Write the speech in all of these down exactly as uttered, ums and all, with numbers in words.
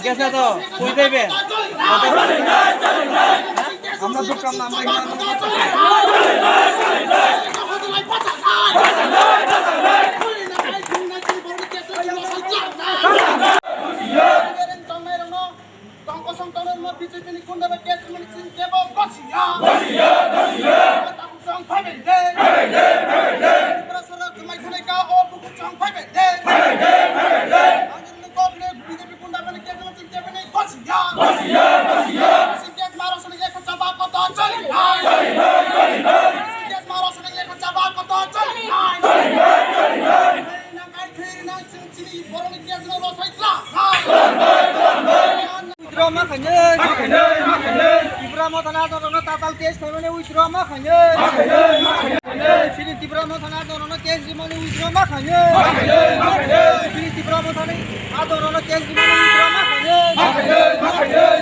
Gesa to, koi bebe. Amra dukkan na amra. Tong kosong tong no B J P ni kunda ba case mani sing kebo gosiya. Gosiya, gosiya. Tang song phai bai de. Phai bai de, phai bai de. Tripura sara kumai khane ka o buku song phai bai de. Phai bai de, phai bai de. Ang ni ko khne B J P kunda ba ni case mani sing kebo ni gosiya. Gosiya, gosiya. Sing case maro sani ek chaba koto chali nai. Chali nai, chali nai. Sing case maro sani ek chaba koto chali nai. Chali nai, chali nai. Nang kai khiri nang sing sini boroni case no lo sai kla. Withdraw ma khainai. Ma khainai, ma khainai. Tipra Motha ni ador no tatal case khaimani withdraw ma khainai. Ma khainai, ma khainai. Chini Tipra Motha ni ador no case rimani withdraw ma khainai. Ma khainai, ma khainai. Chini Tipra Motha ni ador no case rimani withdraw ma khainai. Ma khainai, ma khainai.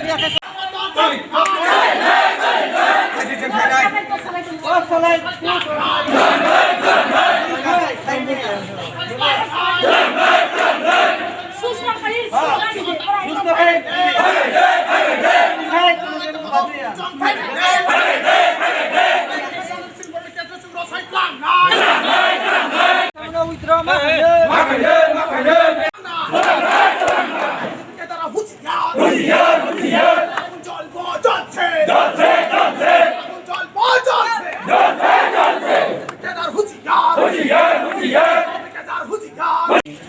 Withdraw ma khainai.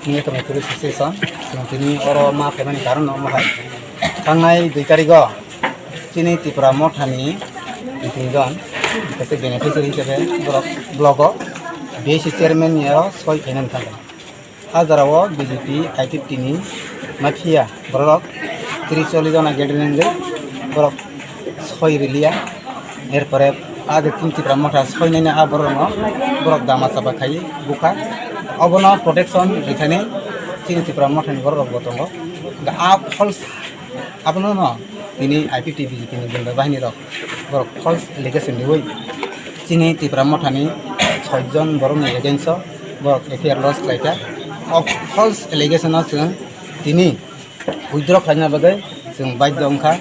Nini tongmani police station, chwng tini oro ma phaimani karon no omo hai. Thangnai dui tarigo chini Tipra Mothani tini jon kaisa beneficiary hisabe borok blogo B C chairman ni aro soi khainani thangkha. A jora o B J P I P F T ni mafia borok tris chollish jona gathering wngwi borok soi riliya. Erpore a je chini Tipra Motha soinani a borok no borok dama chapa khai bukha. Obono protection rithani chini Tipra Motha ni borok rok bo tongo. A false abono no tini I P F T B J P ni gunda bahini rok borok false allegation riwi chini Tipra Motha ni soi jon borok ni against o borok F I R lodge khlaikha. O false allegation o chwng tini withdraw khlaina bagwi chwng baidhyo wngkha.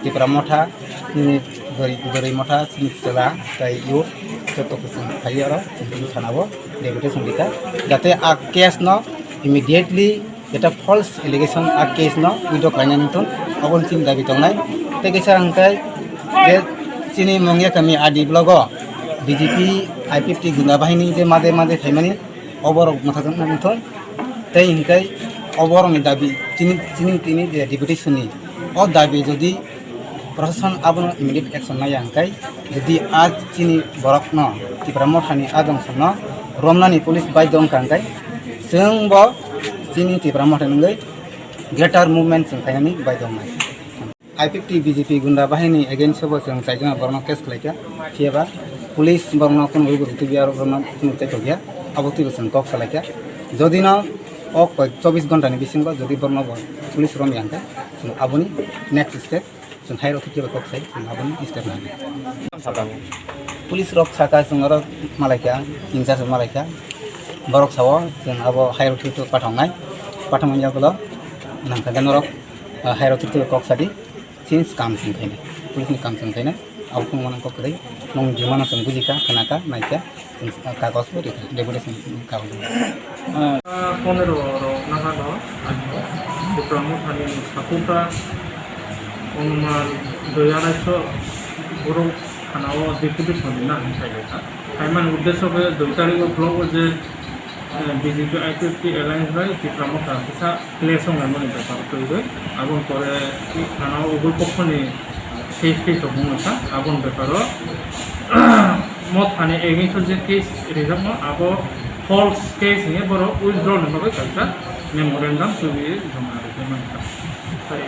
Tipra Motha, nini bwrwi, bwrwi Motha, chini chwla tei youth Joto kuchung phai oro, chini thana o deputation rikha, jate a case no immediately, jeta false allegation a case no withdraw khlainani thun, aboni chini dabi tongnai. Tei kaisa hwnkhe je chini Mongya kami R D block o B J P I P F T gunda bahini je maje maje khaimani, oborok mwthajaknani thun. Tei hwnkhe oborokni dabi chini, chini tini je deputation ni o dabi jodi Proshashan abono immediate action naiya hwnkhe, jodi a chini borokno Tipra Mothani a dongsongno romnani police baidhyo wngkha hwnkhe, chwngbo chini Tipra Motha wngwi greater movement chwng khainani baidhyo wngnai. I P F T B J P gunda bahini against o bo chwng chaijana borokno case khlaikha, phiyaba police borokno kunu rwgwi rwtwkya, borokno kunu chaithokya, abo twibo chwng kok salaikha. Jodi no o koi chobbish ghonta ni bisingo jodi borokno bo police romya hwnkhe, chwng aboni next step chwng hai rok khe kebo kok sai, chwng aboni step nangkha. Police rok saka chwng oro malaikha, in charge malaikha. Borok sao chwng abo hai rok khe pathoknai. Pathokmani yagulo nangkha norok, ah, hai rok khe kok sadi, chini kam chwng khainai. Police ni kam chwng khainai. Abo phunukmano kok kwrwi. Nwng jumano chwng bujikha, khnakha, naikha. Chwng kagoj bo rikha, deputation ni kagoj bo. Ah, ponero rok nahano, ano, Tipra Mothani supporter, onuman dui arai so borok thana o deputation ni nang sai lekha. Khaimani uddesho khe dui tarikh o block o je, eh, B J P I P F T alliance bai Tipra Motha kisa clash wnglaimani bepar twiwi. Aboni pore thana o ugul pokho ni case tei tongmung wngkha, aboni beparo Mothani against o je case rijakma abo false case hinwi borok withdraw ni bagwi kaisa memorandum twiwi joma rwgwi mankha. Tai